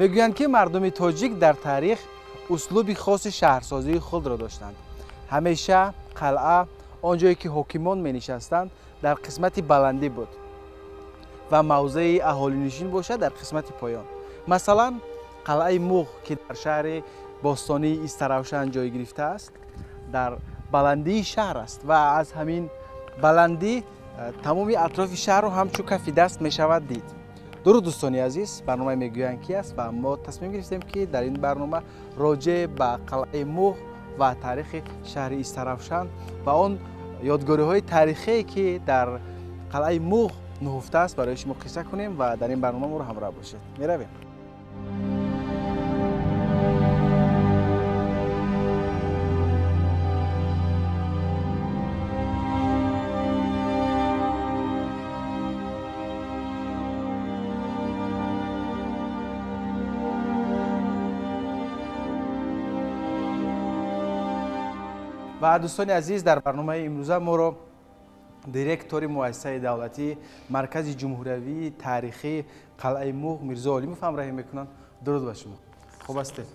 Мегӯянд, ки мардуми тоҷик дар таърих услуби хоси шаҳрсозии худро доштанд. Ҳамеша қалъа, он ҷое ки ҳокимон менишастанд, дар қисмати баландӣ буд ва мавзеи аҳолинишин бошад дар қисмати поён. Масалан, қалъаи Муғ, ки дар шаҳри бостонии Истаравшан ҷой гирифтааст, дар баландии шаҳр аст ва аз ҳамин баландӣ тамоми атрофи шаҳрро ҳамчун кафи даст мешавад дид. Дуруд, дӯстони азиз, барномаи «Мегӯянд ки» аст ва мо тасмим гирифтем, ки дар ин барнома роҷеъ ба қалъаи Муғ ва таърихи шаҳри Истаравшан ва он ёдгориҳои таърихие, ки дар қалъаи Муғ нуҳуфта аст, барои шумо қисса кунем ва дар ин барнома моро ҳамроҳ бошед. Меравем. Ва дӯстони азиз, дар барномаи имрӯза моро директори муассисаи давлатии Маркази ҷумҳуриявии таърихии қалъаи Муғ Мирзо Олимов ҳамроҳӣ мекунанд. Дуруд ба шумо, хуб ҳастед?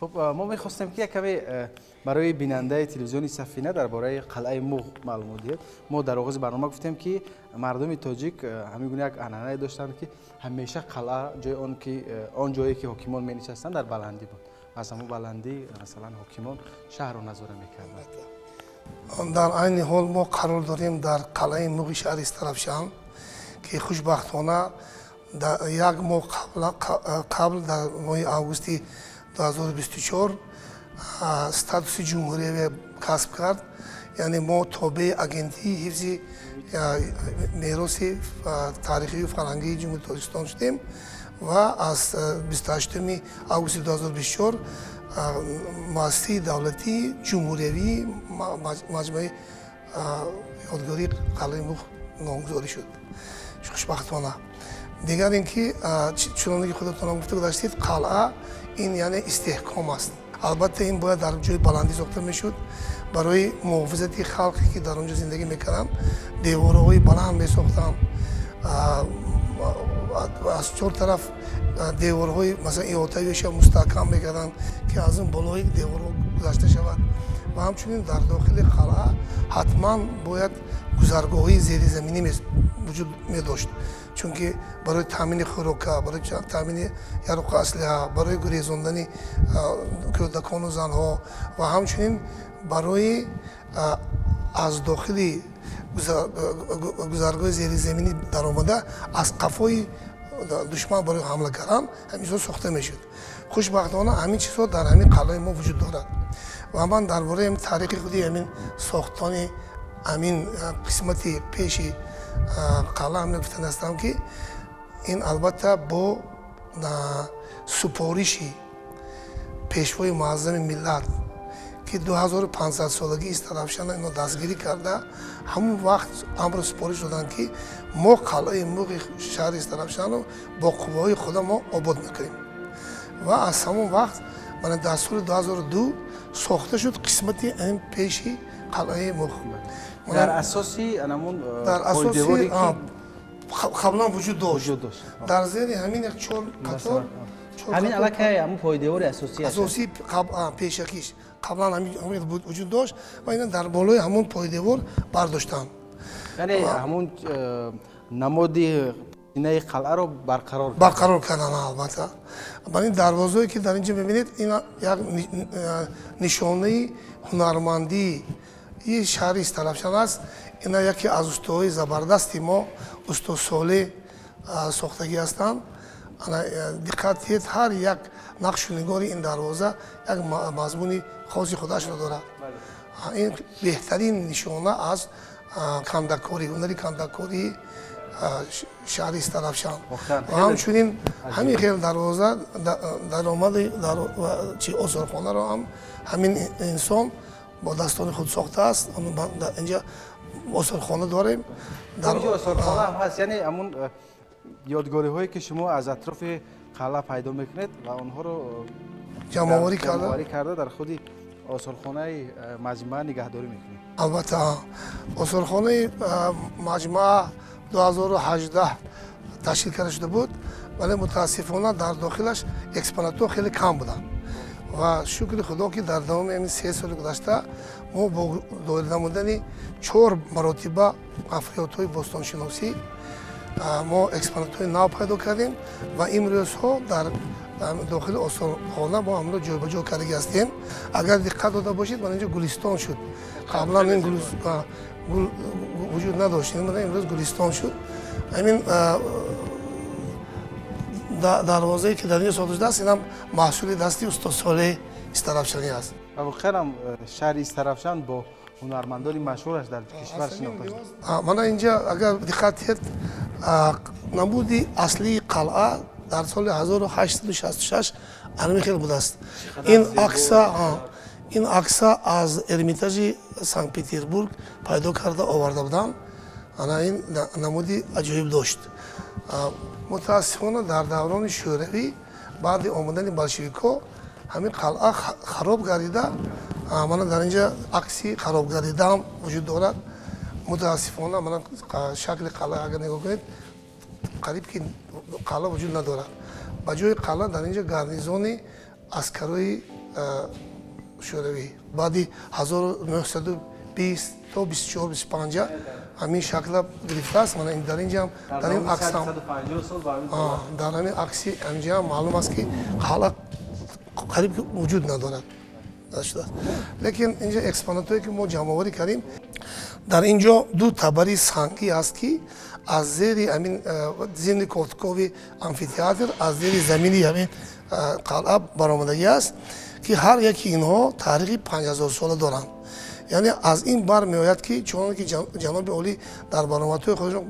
Хуб, мо мехостем, ки як каме барои бинандаи телевизиони Сафина дар бораи қалъаи Муғ маълумот диҳед. Мо дар оғози барнома гуфтем, ки мардуми тоҷик ҳамин гуна як анъанае доштанд, ки ҳамеша қалъа ҷои он ки он ҷое ки ҳокимон менишастанд дар баландӣ буд. Аз ҳамон баландӣ, масалан, ҳокимон шаҳрро назора мекарданд. Дар айни ҳол мо қарор дорем дар қалъаи Муғи шаҳри Истаравшан, ки хушбахтона як моҳ қабл, дар моҳи августи 2024, статуси ҷумҳуриявӣ касб кард. Яъне мо тобеи Агентии ҳифзи мероси таърихию фарҳангии Ҷумҳурии Тоҷикистон шудем ва аз 28 августи 2024 муассисаи давлатии ҷумҳуриявии маҷмӯаи ёдгории қалъаи Муғ номгузорӣ шуд, хушбахтона. Дигар ин ки, чуноне ки худатонам гуфта гузаштед, қалъа ин яъне истеҳком аст. Албатта, ин бояд дар ҷои баландӣ сохта мешуд. Барои муҳофизати халқе, ки дар он ҷо зиндагӣ мекарданд, деворҳои баланд месохтанд, аз чор тараф деворҳои, масалан, иҳотавиша мустаҳкам мекарданд, ки аз он болои деворҳо гузашта шавад. Ва ҳамчунин дар дохили қалъа ҳатман бояд гузаргоҳҳои зеризаминӣ вуҷуд медошт, чунки барои таъмини хӯрока, барои таъмини яроқу аслиҳа, барои гурезондани кӯдакону занҳо ва ҳамчунин барои аз дохили гузаргоҳи зеризаминӣ даромада аз қафои душман барои ҳамла кардан ҳамин чизҳо сохта мешуд. Хушбахтона, ҳамин чизҳо дар ҳамин қалъаи мо вуҷуд дорад. Ва ман дар бораи таърихи худи ҳамин сохтани ҳамин қисмати пеши қалъа мегуфтан ҳастам, ки ин албатта бо супориши Пешвои муаззами миллат, ки 2500 солагии Истаравшана ино дастгирӣ карда, ҳамон вақт амру супориш доданд, ки мо қалъаи Муғи шаҳри Истаравшанро бо қувваҳои худа мо обод мекунем. Ва аз ҳамон вақт, мана, дар соли 2002 сохта шуд қисмати ин пеши қалъаи Муғ. Дар асоси анамун дар асоси қаблан вуҷуд дошт, дар зери ҳамин як чор қатор. Ҳамин аллакай ҳамун пойдевори асосӣ. Асосӣ пешакиш қаблан ҳамин вуҷуд дошт ва ина дар болои ҳамун пойдевор бардоштанд. Яъне ҳамун намоди инаи қалъаро барқарор барқарор кардан. Албатта, ба ин дарвозое, ки дар ин ҷо мебинед, ин як нишонаи ҳунармандии шаҳри Истаравшан аст. Ина яке аз устоҳои забардасти мо, устод Солеҳ, сохтагӣ ҳастанд. Диққат диҳед, ҳар як нақшу нигори ин дарвоза як мазмуни хоси худашро дорад. Ин беҳтарин нишона аз кандакорӣ, ҳунари кандакории шаҳри Истаравшан. Ва ҳамчунин ҳамин хел дарвоза даромади чи осорхонаро ҳам ҳамин инсон бо дастони худ сохтааст. Инҷа осорхона дорем. Осорхона ҳам ҳаст, яъне ҳамун ёдгориҳое, ки шумо аз атрофи қалъа пайдо мекунед ва онҳоро ҷамъоварӣ карда дар худи осорхонаи маҷмаа нигаҳдорӣ мекунед. Албатта, осорхонаи маҷмаа 2018 ташкил карда шуда буд. Вале мутаассифона дар дохилаш экспонатҳо хеле кам буданд ва шукри худо ки дар давоми ҳамин 3 соли гузашта мо бо доир намудани 4 маротиба ҳафриётҳои бостоншиносӣ мо экспонатҳои нав пайдо кардем ва имрӯзҳо дар дохили осорхона мо ҳамро ҷойбаҷо кардагӣ ҳастем. Агар диққат дода бошед, ман инҷо гулистон шуд. Қаблан ин гул вуҷуд надошт, имрӯз гулистон шуд. Ҳамин дарвозае ки дар инҷо сохта шудааст, инам маҳсули дасти устод Солеҳ Истаравшанӣ аст. Ва воқеан ҳам шаҳри Истаравшан бо ҳунармандони машҳураш дар кишвар шинохта шуд. Мана инҷа агар диққат диҳед, намуди аслии қалъа дар соли 1866 ҳамин хел будааст. Ин акса аз Эрмитажи Санкт-Петербург пайдо карда оварда буданд. Ана ин намуди аҷоиб дошт. Мутаассифона дар даврони шӯравӣ баъди омадани болшевикҳо ҳамин қалъа хароб гардида, мана дар инҷа акси хароб гардидаам вуҷуд дорад. Мутаассифона мана шакли қалъа агар нигоҳ кунед, қариб ки қалъа вуҷуд надорад. Ба ҷои қалъа дар инҷа гарнизони аскарои шӯравӣ баъди 1920 то 24-25 ҳамин шакла гирифтааст. Мана дар инҷа дар ин аксам дар ҳамин акси инҷа маълум аст ки қалъа қариб ки вуҷуд надорад. Лекин инҷа экспонатҳое ки мо ҷамъоварӣ кардем, дар инҷо 2 табари сангӣ аст ки аз зери ҳамин зимни кофтукови амфитеатр аз зери замини ҳамин қалъа баромадагӣ аст ки ҳар яки инҳо таърихи 5000 сола доранд. Яъне аз ин бармеояд ки чуноне ки ҷаноби олӣ дар баромадҳои худашон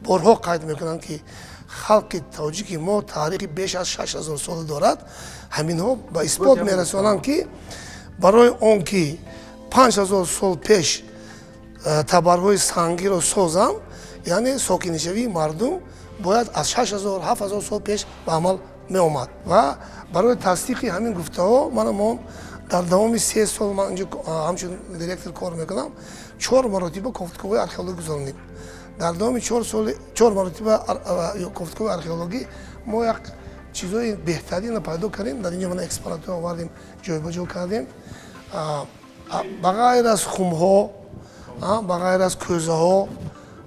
борҳо қайд мекунанд ки халқи тоҷики мо таърихи беш аз 6000 сола дорад, ҳаминҳо ба исбот мерасонанд ки барои он ки 5000 сол пеш табарҳои сангиро созанд, яъне сокиншавии мардум бояд аз 6000-7000 сол пеш ба амал меомад. Ва барои тасдиқи ҳамин гуфтаҳо мана мо дар давоми 3 сол ман инҷо ҳамчун директор кор мекунам, 4 маротиба кофтукови археологӣ гузаронидем. Дар давоми 4 маротиба кофтукови археологӣ мо як чизҳои беҳтаринро пайдо кардем. Дар инҷо мана экспонатҳо овардем, ҷойбаҷо кардем. Ба ғайр аз хумҳо, ба ғайр аз кӯзаҳо,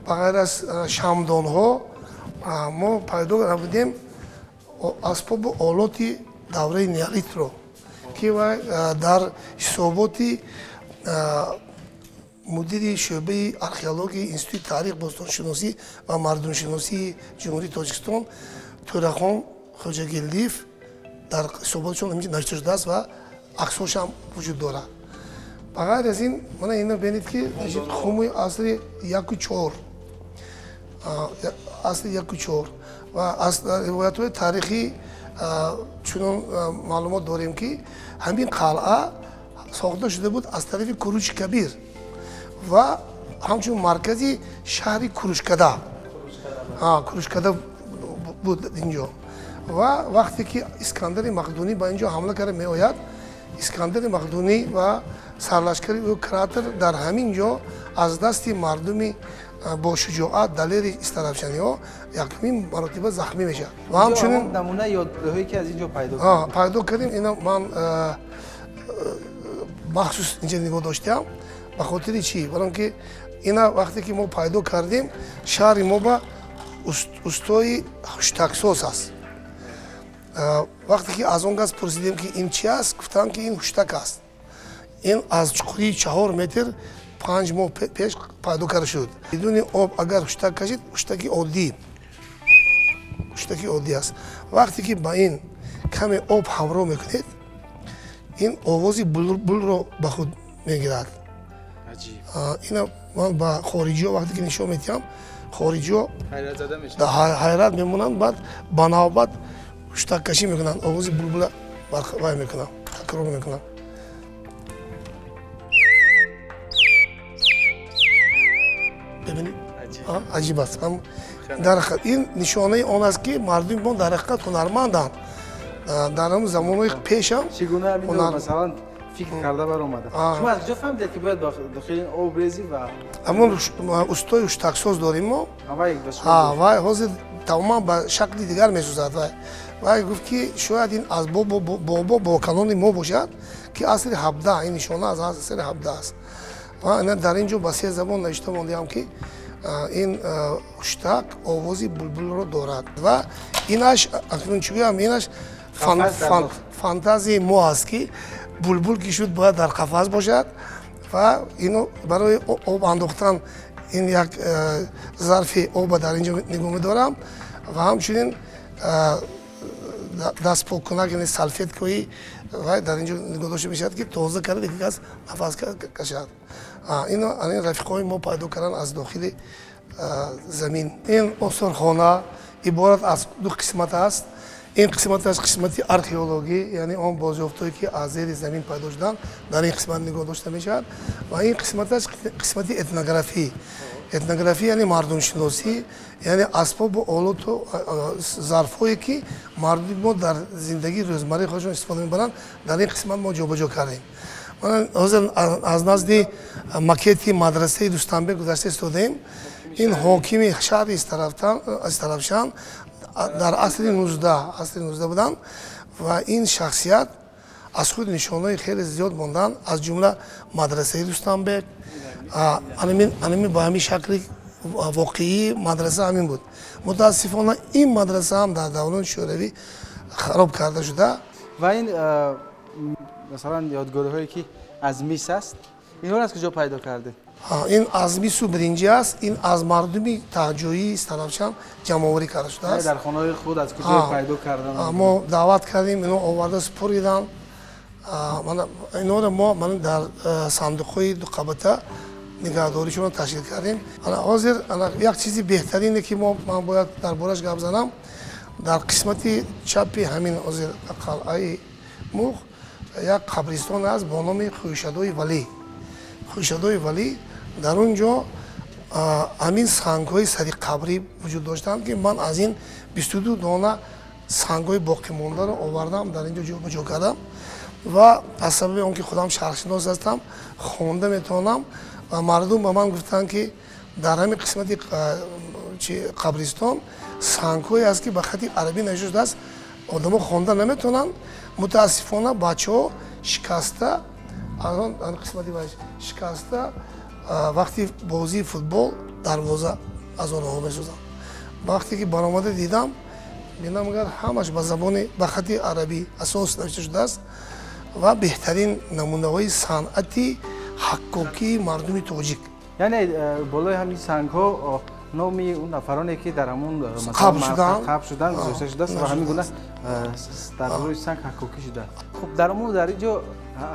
ба ғайр аз шамдонҳо мо пайдо намудем асбобу олоти давраи неолитро ки вай дар ҳисоботи мудири шӯъбаи археологияи Институти таърих, бостоншиносӣ ва мардумшиносии Ҷумҳурии Тоҷикистон Тӯрахон Хоҷагелдиев дар ҳисоботшон ҳаминҷо навишта шудааст ва аксҳошам вуҷуд дорад. Ба ғайр аз ин мана ина бинед ки хуми асри 1-4, асри 1-4 ва аз ривоятҳои таърихӣ чунон маълумот дорем ки ҳамин қалъа сохта шуда буд аз тарафи Куруши Кабир ва ҳамчун маркази шаҳри Курушкада. Курушкада буд инҷо. Ва вақте ки Искандари Мақдунӣ ба инҷо ҳамла карда меояд, Искандари Мақдунӣ ва сарлашкари ӯ Кратер дар ҳамин ҷо аз дасти мардуми бо шуҷоат далери истаравшаниҳо якумин маротиба захмӣ мешавад. Ва ҳамчунин намунаи ёдгориҳое ки аз инҷо пайдо кардем, ина ман махсус инҷа нигоҳ доштам. Ба хотири чӣ? Барои ки ина вақте ки мо пайдо кардем, шаҳри мо ба устои ҳуштаксоз аст. Вақте ки аз он кас пурсидем ки ин чи аст, гуфтанд ки ин ҳуштак аст. Ин аз чуқурии 4 метр 5 моҳ пеш пайдо карда шуд. Бидуни об агар ҳуштак кашид, ҳуштаки оддӣ аст. Вақте ки ба ин каме об ҳамроҳ мекунед, ин овози булбулро ба худ мегирад. Ина ман ба хориҷиҳо вақте ки нишон медиҳам, хориҷиҳо ҳайрат мемонанд, баъд ба навбат ҳуштаккашӣ мекунанд, овози булбула вай мекунанд, такрор мекунанд. Бибинед, аҷиб аст. Ин нишонаи он аст ки мардуми мо дар ҳақиқат ҳунарманданд. Дар ҳамон замонҳои пешам чӣ гуна масалан фикр карда баромада. Шумо аз куҷо фаҳмидед ки бояд дохили ин об резӣ ва ҳамон устои ҳуштаксоз дорем мо. Вай ҳозир Тамоман ба шакли дигар месозад. Ва гуфт, ки шояд ин аз бобо бокалони мо бошад, ки асри 17, ин нишона аз асри 17 аст. Ва дар ин ҷо ба се забон навишта мондаам, ки ин ҳуштак овози булбулро дорад. Ва инаш акнун чӣ гӯям, инаш фантазияи мо аст, ки булбул ки шуд, бояд дар қафас бошад. Ва ино барои об андохтан ин як зарфи оба дар ин ҷо нигоҳ медорам ва ҳамчунин дастпоккунак, яъне салфеткаи ва дар ин ҷо нигоҳ дошта мешавад, ки тоза карда ки кас нафас кашад. Ино ин рафиқҳои мо пайдо кардан аз дохили замин. Ин осорхона иборат аз ду қисмат аст. Ин қисматаш қисмати археологӣ, яъне он бозёфтҳое, ки аз зери замин пайдо шуданд, дар ин қисмат нигоҳ дошта мешавад. Ва ин қисматаш қисмати этнографӣ. Этнографӣ яъне мардумшиносӣ, яъне асбобу олоту зарфҳое, ки мардуми мо дар зиндагии рӯзмарраи худашон истифода мебаранд, дар ин қисмат мо ҷобаҷо кардем. Ҳозир аз назди макети мадрасаи Дустамбек гузашта истодаем. Ин ҳокими шаҳри Истаравшан дар асри 19 буданд ва ин шахсият аз худ нишонҳои хеле зиёд монданд, аз ҷумла мадрасаи Дустамбек. Анамин ба ҳамин шакли воқеии мадраса ҳамин буд. Мутаассифона, ин мадраса ҳам дар даврони Шӯравӣ хароб карда шуда. Ва ин масалан ёдгориҳое, ки аз мис аст, инҳоро аз куҷо пайдо кардед? Ин аз мису биринҷӣ аст. Ин аз мардуми таҳҷоии Истаравшан ҷамъоварӣ карда шудааст. Дар хонаҳои худ аз куҷо пайдо кардан? Мо даъват кардем, ино оварда супоридан. Инҳоро мо дар сандуқҳои дуқабата нигаҳдоришонро ташкил кардем. Ҳозир як чизи беҳтарине, ки ман бояд дар бораш гап занам, дар қисмати чапи ҳамин ҳозир қалъаи Муғ як қабристон аст бо номи Хӯшадои Валӣ. Хӯшадои Валӣ, дар он ҷо ҳамин сангҳои сари қабрӣ вуҷуд доштанд, ки ман аз ин 22 дона сангҳои боқимондаро овардам, дар ин ҷо ҷобаҷо кардам. Ва аз сабаби он ки худам шарқшинос ҳастам, хонда метавонам, ва мардум ба ман гуфтанд, ки дар ҳамин қисмати қабристон сангҳое аст, ки ба хати арабӣ навишта шудааст, одамо хонда наметавонанд. Мутаассифона, бачаҳо шикаста, аз он қисмати шикаста, вақти бозии футбол дарвоза аз онҳо месозанд. Вақте ки баромада дидам, бинам, агар ҳамаш ба забони ба хати арабӣ асос навишта шудааст. Ва беҳтарин намунаҳои санъати ҳаккокии мардуми тоҷик. Яъне болои ҳамин сангҳо номи он нафароне, ки дар ҳамон қабр шуданд, гузошта шудааст ва ҳамин гуна дар рӯи санг ҳаккокӣ шудааст. Хуб, дар умум дар ин ҷо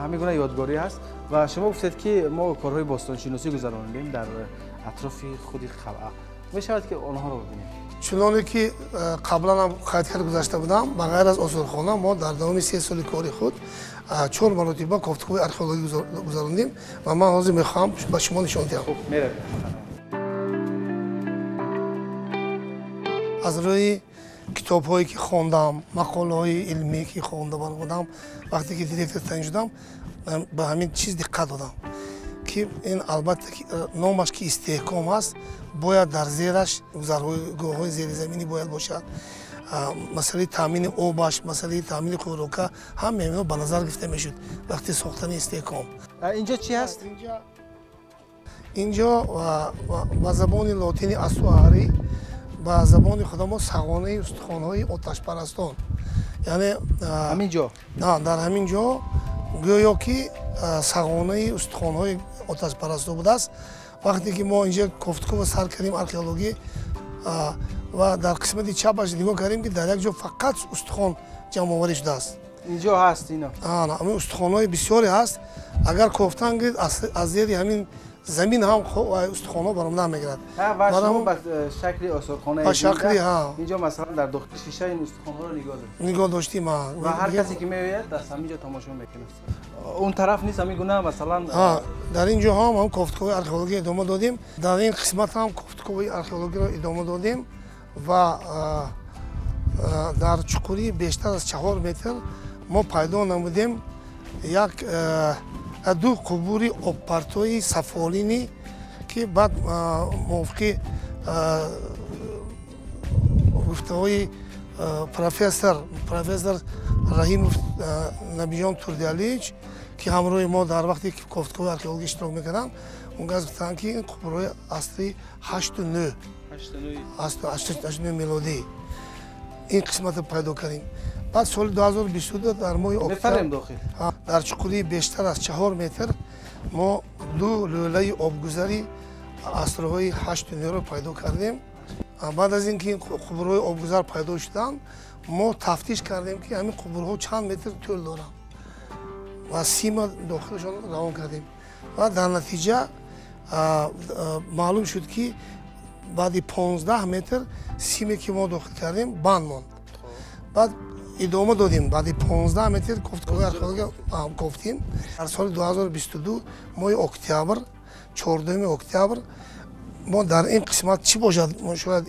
ҳамин гуна ёдгорӣ ҳаст. Ва шумо гуфтед, ки мо корҳои бостоншиносӣ гузаронидем дар атрофи худи қалъа. Мешавад, ки онҳоро бибинем? Чуноне ки қаблан ҳам қайд карда гузашта будам, ба ғайр аз осорхона мо дар давоми 3 соли кори худ чор маротиба кофтукови археологӣ гузарондем ва ман ҳозир мехоҳам ба шумо нишон диҳам. Меравем. Аз рӯи китобҳое, ки хондам, мақолаҳои илмие, ки хонда баромадам, вақте ки директор таъин шудам, ба ҳамин чиз диққат додам, ки ин албатта номаш ки истеҳком аст, бояд дар зераш гузаргоҳҳои зеризаминӣ бояд бошад. Масъалаи таъмини обаш, масъалаи таъмини хӯрока, ҳамаи инҳо ба назар гирифта мешуд вақти сохтани истеҳком. Инҷо чӣ ҳаст? Инҷо ба забони лотини асуарӣ, ба забони худамо сағонаи устухонҳои оташпарастон, яъне ҳамин ҷо дар ҳамин ҷо гӯё ки сағонаи устухонҳои оташпарастон будааст. Вақте ки мо инҷа кофтукова сар кардем археологӣ ва дар қисмати чапаш нигоҳ кардем, ки дар як ҷо фақат устухон ҷамъоварӣ шудааст. Инҷо ҳаст ино? Ҳамин устухонҳои бисёре ҳаст. Агар кофтан гирид, аз зери ҳамин замин ҳам устухонҳо баромада мегирад. Ва шумо ба шакли осорхона ба шакли инҷо масалан дар дохили шиша ин устухонҳоро нигоҳ дошт? Нигоҳ доштем. Ва ҳар касе ки меояд, аз ҳамин ҷо тамошо мекунад. Он тараф низ ҳамин гуна масалан? Дар ин ҷо ҳам кофтукови археология идома додем, дар ин қисмат ҳам кофтукови археологияро идома додем ва дар чуқурии бештар аз 4 метр мо пайдо намудем як ду қубури обпартои сафолинӣ, ки баъд мувофиқи Гуфтаҳои профессор Раҳимов Набиҷон Турдиалич, ки ҳамроҳи мо дар вақти кофтукови археологӣ иштирок мекарданд, он газ гуфтанд, ки ин қубурҳои асри 8-9 мелодӣ ин қисматро пайдо кардем. Баъд соли 2022 дар моҳи октябр дар чуқурии бештар аз 4 метр мо ду лӯлаи обгузари асрҳои 8-9-ро пайдо кардем. Баъд аз ин ки қубурҳои обгузар пайдо шуданд, мо тафтиш кардем, ки ҳамин қубурҳо чанд метр тӯл доранд ва сима дохилашон равон кардем. Ва дар натиҷа маълум шуд, ки баъди 15 метр симе, ки мо дохил кардем, банд монд. Баъд идома додем, баъди 15 метр кофтукови археология кофтем. Дар соли 2022 моҳи октябр, 14 октябр, мо дар ин қисмат чӣ бошад, шояд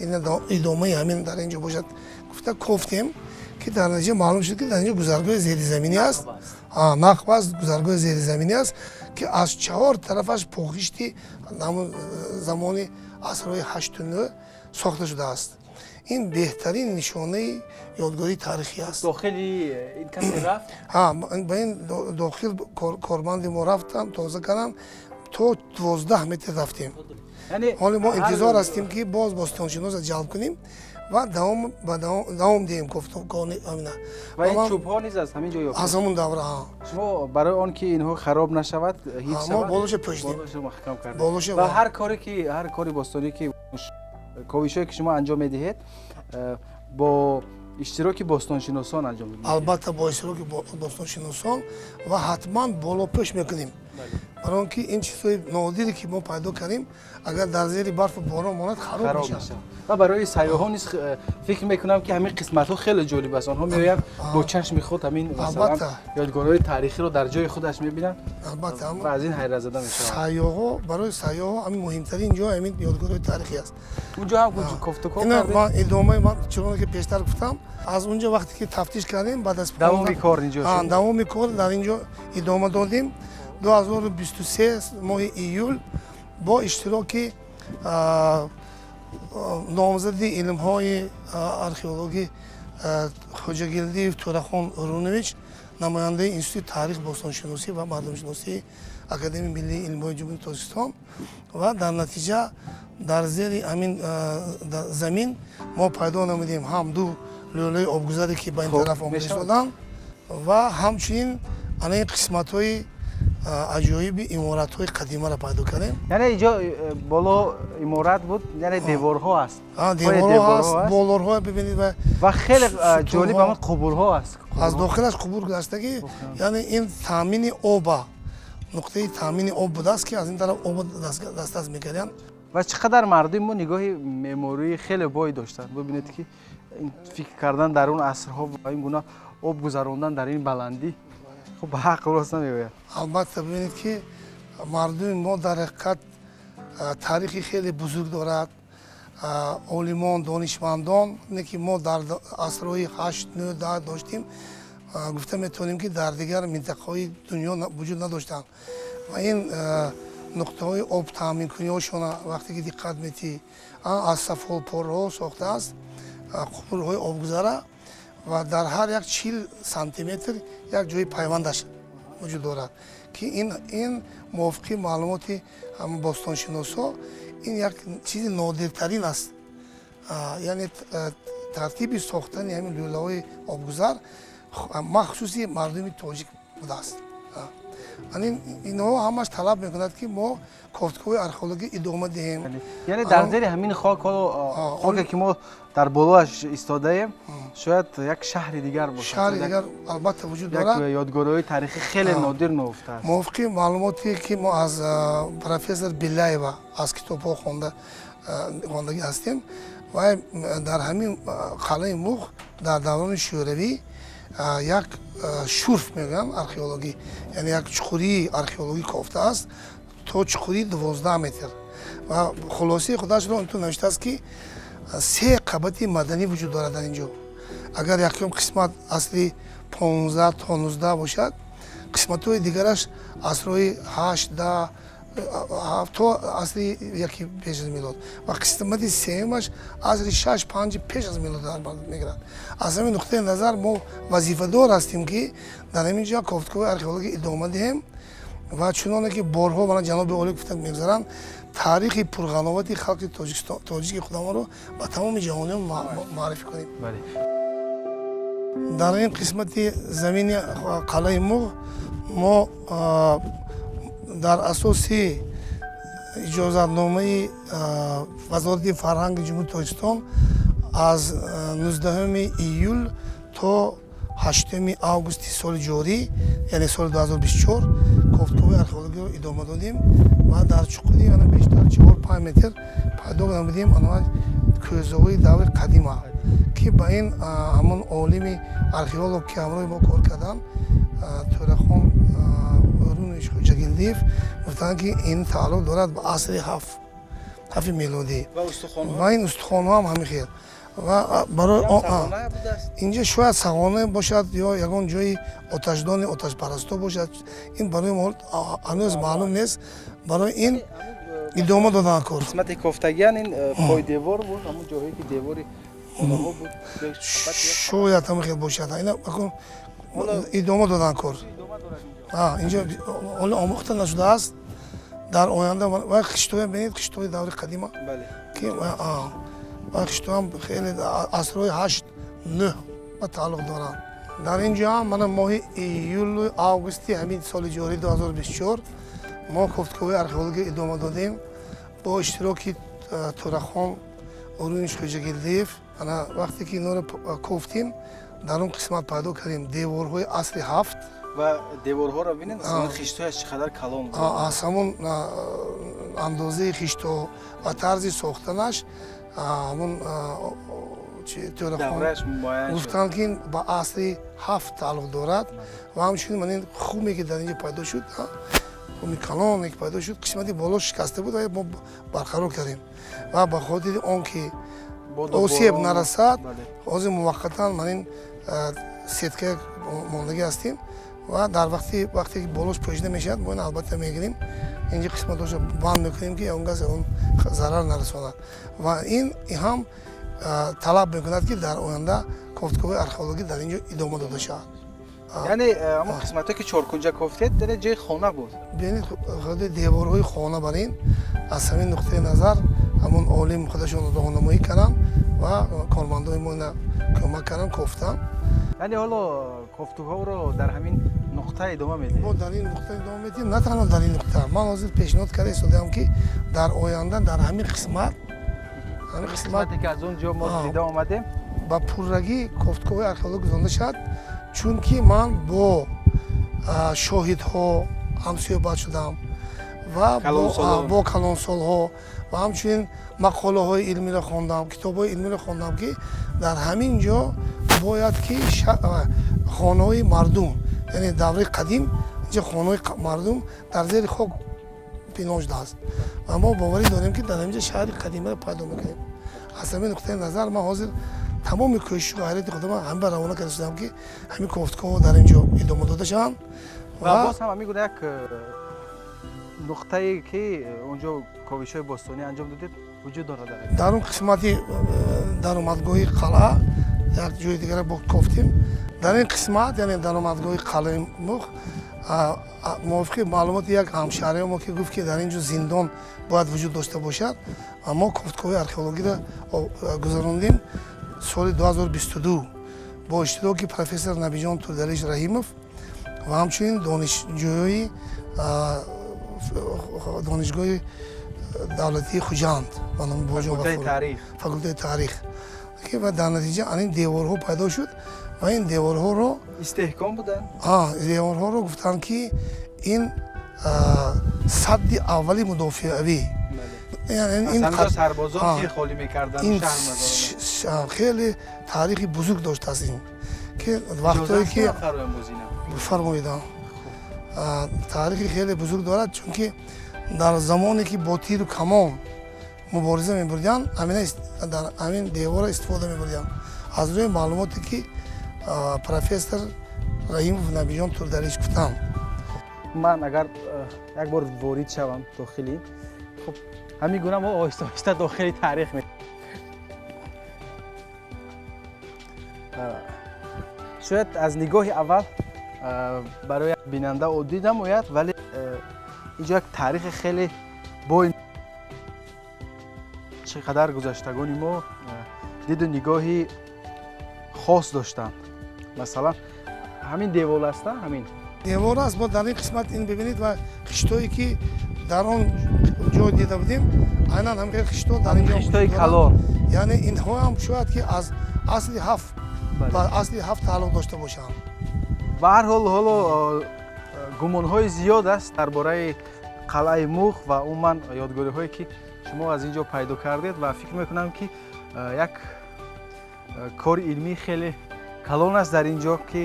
идомаи ҳамин дар ин ҷо бошад гуфта кофтем, ки дар натиҷа маълум шуд, ки дар ин ҷо гузаргоҳи зеризаминӣ аст, нақб аст, гузаргоҳи зеризаминӣ аст, ки аз 4 тарафаш похишти замони асрҳои 8-9 сохта шудааст. Ин беҳтарин нишонаи ёдгории таърихӣ аст. Дохили ин касе рафт? Ба ин дохил корманди мо рафтанд, тоза карданд, то 12 метр рафтем. Ҳоло мо интизор ҳастем, ки боз бостоншиносро ҷалб кунем ва давом диҳем кофтукови амина. Ва ин чӯбҳо низ аз ҳамин ҷо ёфт? Аз ҳамон давра. Шумо барои он ки инҳо хароб нашавад, ҳифз шавад, мо болоша пӯшидем, болоша маҳкам кардем. Ва ҳар коре ки, ҳар кори бостонӣ ки ковишҳое ки шумо анҷом медиҳед, бо иштироки бостоншиносон анҷом медиҳед? Албатта, бо иштироки бостоншиносон ва ҳатман болопӯш мекунем, барои он ки ин чизҳои нодире, ки мо пайдо кардем, агар дар зери барфу борон монад, хароб мешавад. Ва барои сайёҳон низ фикр мекунам, ки ҳамин қисматҳо хеле ҷолиб аст. Онҳо меоянд бо чашми худ ҳамин масалан ёдгориҳои таърихиро дар ҷои худаш мебинанд ва аз ин ҳайратзада мешаванд. Сайёҳҳо, барои сайёҳҳо ҳамин муҳимтарин ҷой ҳамин ёдгориҳои таърихӣ аст. Унҷо ҳам кофтуков кардед? Ман идомаи ман чуноне ки пештар гуфтам, аз унҷо вақте ки тафтиш кардем, баъд аз давоми кор инҷо шуд? Давоми кор дар инҷо идома додем. 2023 моҳи июл бо иштироки номзади илмҳои археологӣ Хоҷагилдиев Тӯрахон Рунович, намояндаи Институти таърих, бостоншиносӣ ва мардумшиносии Академияи миллии илмҳои Ҷумҳурии Тоҷикистон, ва дар натиҷа дар зери ҳамин замин мо пайдо намудем ҳам ду лӯлаи обгузаре, ки ба ин тараф омада истоданд, ва ҳамчунин ана ин қисматҳои аҷоиби иморатҳои қадимаро пайдо кардем. Яъне инҷо боло иморат буд, яъне деворҳо аст. Деворҳо аст, болорҳо бибинед ва хеле ҷолиб ҳамон қубурҳо аст. Аз дохилаш қубур гузаштагӣ, яъне ин таъмини оба, нуқтаи таъмини об будааст, ки аз ин тараф об дастрас мекарданд. Ва чӣ қадар мардуми мо нигоҳи меъмории хеле бой доштанд. Бибинед, ки фикр кардан дар он асрҳо ва ин гуна об гузарондан дар ин баландӣ хуб ба ҳақл рост намеояд. Албатта, бибинед, ки мардуми мо дар ҳақиқат таърихи хеле бузург дорад. Олимон, донишмандон, не ки мо дар асрҳои 8, 9, 10 доштем, гуфта метавонем, ки дар дигар минтақаҳои дунё вуҷуд надоштанд. Ва ин нуқтаҳои об таъминкуниҳошона вақте ки диққат метиҳӣ, аз сафолпорҳо сохтааст қубурҳои обгузара ва дар ҳар як 40 сантиметр як ҷои пайвандаш вуҷуд дорад, ки ин мувофиқи маълумоти бостоншиносҳо ин як чизи нодиртарин аст. Яъне тартиби сохтани ҳамин лӯлаҳои обгузар махсуси мардуми тоҷик будааст. Инҳо ҳамаш талаб мекунад, ки мо кофтукови археологӣ идома диҳем. Яъне дар зери ҳамин хок, хоке ки мо дар болоаш истодаем, шояд як шаҳри дигар бошад. Шаҳри дигар албатта вуҷуд дорад. Як ёдгориҳои таърихӣ хеле нодир нуфтааст. Мувофиқи маълумоте, ки мо аз профессор Беляева аз китобҳо хондагӣ ҳастем, ва дар ҳамин қалъаи Муғ дар даврони шӯравӣ як шурф мегӯянд археологӣ, яъне як чуқурии археологӣ кофтааст то чуқурии 12 метр. Ва хулосаи худашро интун навиштааст, ки 3 қабати маданӣ вуҷуд дорад дар ин ҷо. Агар якум қисмат асри 15 то 19 бошад, қисматҳои дигараш асрҳои 8, 10, то асри яки пеш аз милод ва қисмати сеюмаш асри 6-5 пеш аз милод дар бар мегирад. Аз ҳамин нуқтаи назар мо вазифадор ҳастем, ки дар ҳамин ҷо кофтукови археологӣ идома диҳем ва чуноне ки борҳо мана ҷаноби олӣ гуфта мегузаранд, таърихи пурғановати халқи тоҷики худамонро ба тамоми ҷаҳониён маърифӣ кунем. Дар ин қисмати замини қалъаи Муғ мо дар асоси иҷозатномаи Вазорати фарҳанги Ҷумҳурии Тоҷикистон аз 19 июл то 8 августи соли ҷорӣ, яъне соли 2024, кофтукови археологиро идома додем ва дар чуқурии ана бештар 4-5 метр пайдо намудем ана кӯзаҳои даври қадима, ки ба ин ҳамон олими археолог, ки ҳамроҳи мо кор карданд, Тӯрахон Орунович Хоҷагилдиев, гуфтанд, ки ин тааллуқ дорад ба асри ҳафти мелодӣ ва ин устухонҳо ҳам ҳамин хел. Ва барои инҷа шояд сағона бошад ё ягон ҷои оташдони оташпарасто бошад, ин барои мо ҳанӯз маълум нест. Барои ин идома додан кор. Қисмати кофтагиан ин пойдевор буд, ҳамон ҷоҳое ки девори хонаҳо буд, шояд ҳамин хел бошад. Ина идома додан кор. Инҷо ҳоло омӯхта нашудааст. Дар оянда ва хиштҳоя бинед, хиштҳои даври қадима, ки ва хиштҳоам хеле асрҳои 8-9 ба тааллуқ доранд. Дар ин ҷо ҳам мана моҳи июлу августи ҳамин соли ҷорӣ 2024 мо кофтукови археологӣ идома додем бо иштироки Тӯрахон Орунович Хоҷагилдиев. Ана вақте ки инҳоро кофтем, дар он қисмат пайдо кардем деворҳои асри 7 ва деворҳоро бинед, хиштҳояш чӣ қадар калон буд. Аз ҳамон андозаи хиштҳо ва тарзи сохтанаш ҳамон Тӯрахон гуфтанд, ки ба асри 7 тааллуқ дорад. Ва ҳамчунин ман ин хуме, ки дар инҷо пайдо шуд, хуми калоне ки пайдо шуд, қисмати боло шикаста буд ва мо барқарор кардем ва ба хотири он ки осеб нарасад, ҳозир муваққатан ман ин сетка мондагӣ ҳастем ва дар вақте ки болош пӯшида мешавад, мо ин албатта мегирем, инҷа қисматҳоша банд мекунем, ки он газ он зарар нарасонад. Ва ин ҳам талаб мекунад, ки дар оянда кофтукови археологӣ дар инҷо идома дода шавад. Яъне ҳамон қисматҳое ки чоркунҷа кофтед, дар ҷои хона буд. Бинед, худи деворҳои хона бар ин аз ҳамин нуқтаи назар ҳамон олим худашон роҳнамоӣ карданд ва кормандои мо ина кӯмак карданд, кофтанд. Яъне ҳоло кофтуковро дар ҳамин нуқта идома медиҳед? Мо дар ин нуқта идома медиҳем, на танҳо дар ин нуқта. Ман ҳозир пешниҳод карда истодаам, ки дар оянда дар ҳамин қисмат, ҳамин қисмате ки аз он ҷо мо дида омадем, ба пуррагӣ кофтукови археологӣ гузаронда шавад, чунки ман бо шоҳидҳо ҳамсӯҳбат шудам ва бо калонсолҳо ва ҳамчунин мақолаҳои илмиро хондам, китобҳои илмиро хондам, ки дар ҳамин ҷо бояд ки хонаҳои мардум, яъне давраи қадим инҷа хонаҳои мардум дар зери хок пинҳон шудааст ва мо боварӣ дорем, ки дар ҳамин ҷо шаҳри қадимаро пайдо мекунем. Аз ҳамин нуқтаи назар ман ҳозир тамоми кӯшишу ғайрати худам ҳамин ба равона карда шудам, ки ҳамин кофтуковҳо дар ин ҷо идома дода шаванд. Ва боз ҳам ҳамин гуна як нуқтае, ки онҷо ковишҳои бостонӣ анҷом додед, вуҷуд дорад дар он қисмати даромадгоҳи қалъа як ҷои дигара бо кофтем. Дар ин қисмат, яъне даромадгоҳи қалъаи Муғ, мувофиқи маълумоти як ҳамшаҳрии мо, ки гуфт, ки дар ин ҷо зиндон бояд вуҷуд дошта бошад, ва мо кофтукови археологиро гузарондем соли 2022 бо иштироки профессор Набиҷон Турдалиш Раҳимов ва ҳамчунин донишҷӯи донишгоҳи давлатии Хуҷанд ба номи Боҷон Ғафуров, факултаи таърих, ва дар натиҷа ин деворҳо пайдо шуд ва ин деворҳоро истеҳком буданд. Деворҳоро гуфтанд, ки ин садди аввали мудофиавӣ, сарбозон тир холӣ мекарданд. Хеле таърихи бузург доштааст ин, ки вақтое ки фармоидам, таърихи хеле бузург дорад, чунки дар замоне ки бо тиру камон мубориза мебурдианд, дар ҳамин девора истифода мебурдианд. Аз рӯи маълумоте ки профессор Раҳимов Набиҷон Турдалич гуфтанд. Ман агар як бор ворид шавам дохили, хуб ҳамин гуна мо оҳиста оҳиста дохили таърих ме шояд аз нигоҳи аввал барои бинанда оддӣ намояд, вале инҷо як таърихи хеле бой, чӣ қадар гузаштагони мо диду нигоҳи хос доштанд. Масалан, ҳамин девол аст, ҳамин девор аст. Мо дар ин қисмат ин бибинед ва хиштое ки дар он ҷой дида будем, айнан ҳамин хишто дар инҷо, хиштои калон. Яъне инҳо ҳам шояд ки аз асли ҳафт ба асли ҳафт тааллуқ дошта бошанд. Ба ҳар ҳол, ҳоло гумонҳои зиёд аст дар бораи қалъаи Муғ ва умуман ёдгориҳое ки шумо аз ин ҷо пайдо кардед, ва фикр мекунам ки як кори илмии хеле калон аст дар ин ҷо ки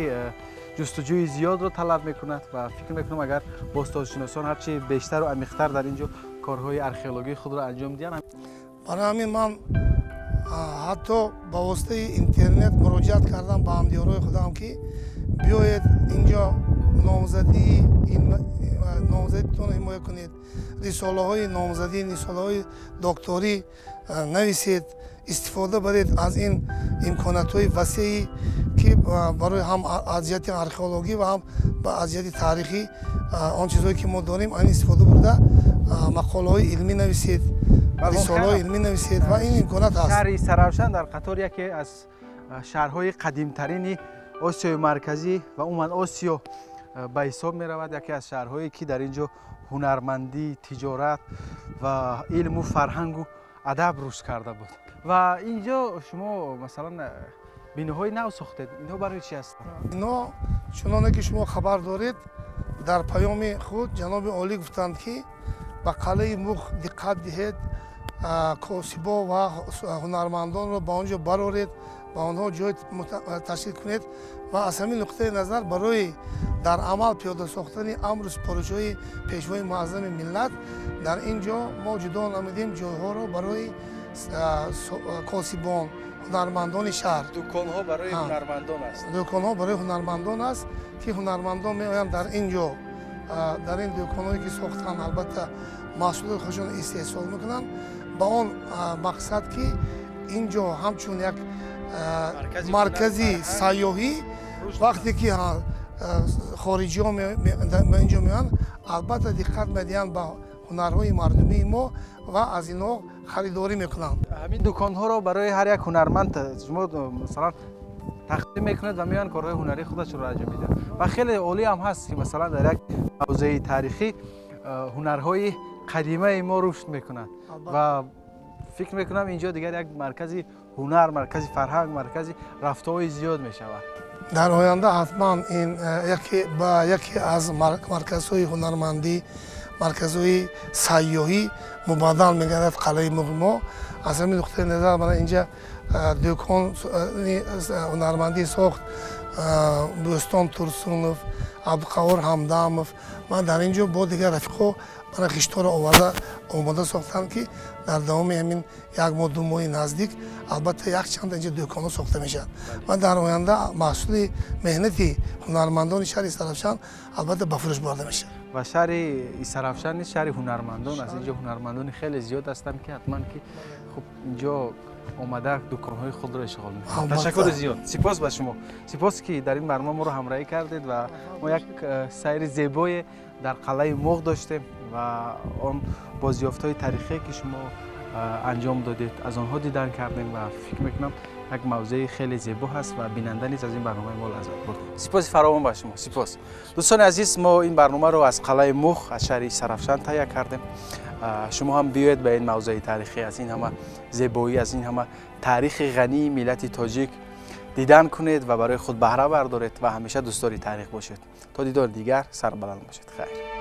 ҷустуҷӯи зиёдро талаб мекунад, ва фикр мекунам агар бостоншиносон ҳарчи бештару амиқтар дар ин ҷо корҳои археологии худро анҷом диҳанд. Барои ҳамин ман ҳатто ба воситаи интернет муроҷиат кардам ба ҳамдиёрҳои худам ки биёед инҷо номзадитонро ҳимоя кунед, рисолаҳои номзадӣ, рисолаҳои докторӣ нависед, истифода баред аз ин имкониятҳои васеъе ки барои ҳам аз ҷиҳати археологӣ ва ҳам аз ҷиҳати таърихӣ он чизҳое ки мо дорем, ан истифода бурда мақолаҳои илмӣ нависед, рисолаҳои илмӣ нависед ва ин имконият ҳаст. Шаҳри Истаравшан дар қатори яке аз шаҳрҳои қадимтарини Осиёи Марказӣ ва умуман Осиё ба ҳисоб меравад, яке аз шаҳрҳое ки дар ин ҷо ҳунармандӣ, тиҷорат ва илму фарҳангу адаб рушд карда буд. Ва ин ҷо шумо масалан биноҳои нав сохтед, инҳо барои чӣ ҳастанд? Инҳо чуноне ки шумо хабар доред, дар паёми худ ҷаноби олӣ гуфтанд ки ба қалъаи Муғ диққат диҳед, косибо ва ҳунармандонро ба он ҷо бароред, ба онҳо ҷой ташкил кунед ва аз ҳамин нуқтаи назар барои дар амал пиёда сохтани амру супоришҳои пешвои муаззами миллат дар ин ҷо мо ҷудо намудем ҷойҳоро барои косибон, ҳунармандони шаҳр. Дуконҳо барои ҳунармандон аст. Дуконҳо барои ҳунармандон аст ки ҳунармандон меоянд дар ин ҷо, дар ин дуконҳое ки сохтанд, албатта маҳсулоти худшон истеҳсол мекунанд ба он мақсад ки ин ҷо ҳамчун як маркази сайёҳӣ вақте ки хориҷиҳо ба ин ҷо меоянд, албатта диққат медиҳанд ба ҳунарҳои мардумии мо ва аз инҳо харидорӣ мекунанд. Ҳамин дуконҳоро барои ҳар як ҳунарманд шумо масалан тақдим мекунед ва меоянд корҳои ҳунарии худашонро анҷом медиҳанд ва хеле олӣ ҳам ҳаст ки масалан дар як мавзеи таърихӣ ҳунарҳои қадимаи мо рушд мекунанд ва фикр мекунам инҷо дигар як маркази ҳунар, маркази фарҳанг, маркази рафтуҳои зиёд мешавад. Дар оянда ҳатман ин ба яке аз марказҳои ҳунармандӣ, марказҳои сайёҳӣ мубаддал мегардад қалъаи Муғи мо. Аз ҳамин нуқтаи назар мана инҷа дукони ҳунармандӣ сохт Бӯстон Турсунов, Абдуқаҳор Ҳамдамов ва дар ин ҷо бо дигар рафиқҳо мана хишторо оварда омода сохтанд ки дар давоми ҳамин як моҳ, ду моҳи наздик албатта якчанд инҷо дуконҳо сохта мешавад ва дар оянда маҳсули меҳнати ҳунармандони шаҳри Истаравшан албатта ба фурӯш бурда мешавад. Ва шаҳри Истаравшан низ шаҳри ҳунармандон аст. Инҷо ҳунармандони хеле зиёд ҳастанд ки ҳатман ки хуб инҷо омада дуконҳои худро ишғол мекунанд. Ташаккури зиёд, сипос ба шумо, сипос ки дар ин барнома моро ҳамроҳӣ кардед ва мо як сайри зебое дар қалъаи Муғ доштем ва он бозёфтҳои таърихие ки шумо анҷом додед аз онҳо дидан кардем ва фикр мекунам як мавзеи хеле зебо ҳаст ва бинанда низ аз ин барномаи мо лаззат бурд. Сипоси фаровон ба шумо, сипос. Дӯстони азиз, мо ин барномаро аз қалъаи Муғ, аз шаҳри Истаравшан таҳия кардем. Шумо ҳам биёед ба ин мавзеи таърихӣ, аз ин ҳама зебоӣ, аз ин ҳама таърихи ғании миллати тоҷик дидан кунед ва барои худ баҳра бардоред ва ҳамеша дӯстдори таърих бошед. То дидори дигар сарбаланд бошед. Хайр.